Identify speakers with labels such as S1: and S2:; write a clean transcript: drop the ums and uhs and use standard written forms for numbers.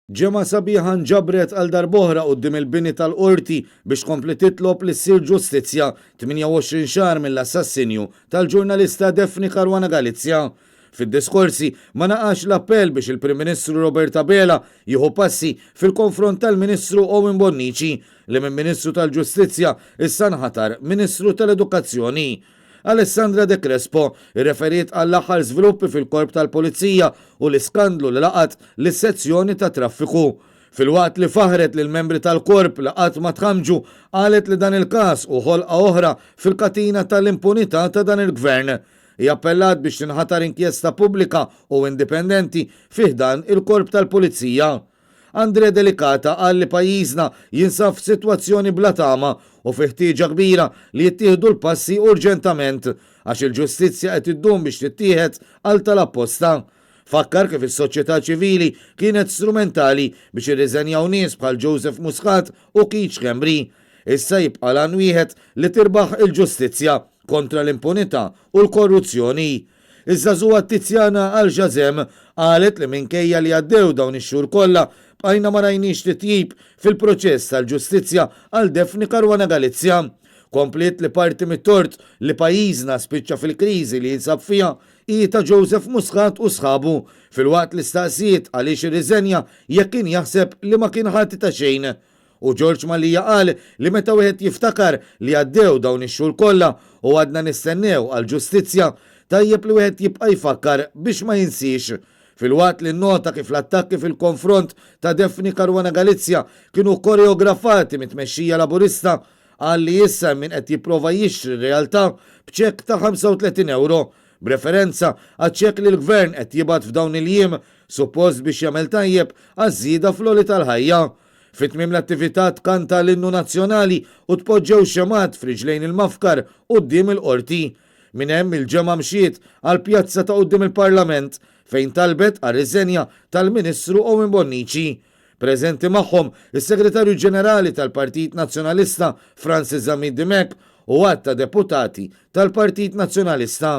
S1: Ġemgħa sabiħa nġabret għal darb'oħra quddiem il-bini tal-Qorti biex tkompli titlob li ssir ġustizzja 28 xahar mill-assassinju tal-ġurnalista Daphne Caruana Galizia. Fid-diskorsi ma naqasx l-appell biex il-Prim Ministru Robert Abela jieħu passi fil-konfront tal-Ministru Owen Bonnici li minn Ministru tal-Ġustizzja issa nħatar Ministru tal-Edukazzjoni. Alessandra De Crespo rreferiet għall-aħħar żviluppi fil-Korp tal-Pulizija u l-iskandlu li laqat lis-sezzjoni tat-traffiku. Filwaqt li faħħret lill-membri tal-Korp li qatt ma tħammġu, qalet li dan il-każ hu ħolqa oħra fil-katina tal-impunità ta' dan il-Gvern. Hi appellat biex tinħatar inkjesta pubblika u indipendenti fi ħdan il-Korp tal-Pulizija. André Delicata qal li pajjiżna jinsab f'sitwazzjoni bla tama u fi ħtieġa kbira li jittieħdu l-passi urġentament għax il-ġustizzja qed iddum biex tittieħed għal tal-apposta. Fakkar kif is-soċjetà ċivili kienet strumentali biex irriżenjaw nies bħal Joseph Muscat u Keith Schembri. Issa jibqa' l-għan wieħed li tirbaħ il-ġustizzja kontra l-impunità u l-korruzzjoni. Iż-żagħżugħa Tiziana Aljazem qalet li minkejja li għaddew dawn ix-xhur kollha, bqajna ma rajniex titjib fil-proċess tal-ġustizzja għal Daphne Caruana Galizia. Kompliet li parti mit-tort li pajjiżna spiċċa fil-kriżi li jinsab fiha hi ta' Joseph Muscat u sħabu, filwaqt li staqsiet għaliex irriżenja jekk kien jaħseb li ma kien ħati ta' xejn. U George Mallia qal li meta wieħed jiftakar li għaddew dawn ix-xhur kollha u għadna nistennew għall-ġustizzja, tajjeb li wieħed jibqa' jfakkar biex ma jinsiex. Filwaqt li nnota kif l-attakki fil-konfront ta' Daphne Caruana Galizia kienu koreografati mit-tmexxija Laburista, qal li issa hemm min qed jipprova jixtri r-realtà b'ċekk ta' 35 ewro, b'referenza għaċ-ċekk li l-Gvern qed jibgħat f'dawn il-jiem suppost biex jagħmel tajjeb għaż-żieda fl-għoli tal-ħajja. Fi tmiem l-attività tkanta l-Innu Nazzjonali u tpoġġew xemgħat f'riġlejn il-mafkar quddiem il-Qorti. Minn hemm il-ġemgħa mxiet għall-pjazza ta' quddiem il-Parlament fejn talbet għar-riżenja tal-Ministru Owen Bonnici. Preżenti magħhom is-Segretarju Ġenerali tal-Partit Nazzjonalista Francis Zammit Dimech u għadd ta' deputati tal-Partit Nazzjonalista.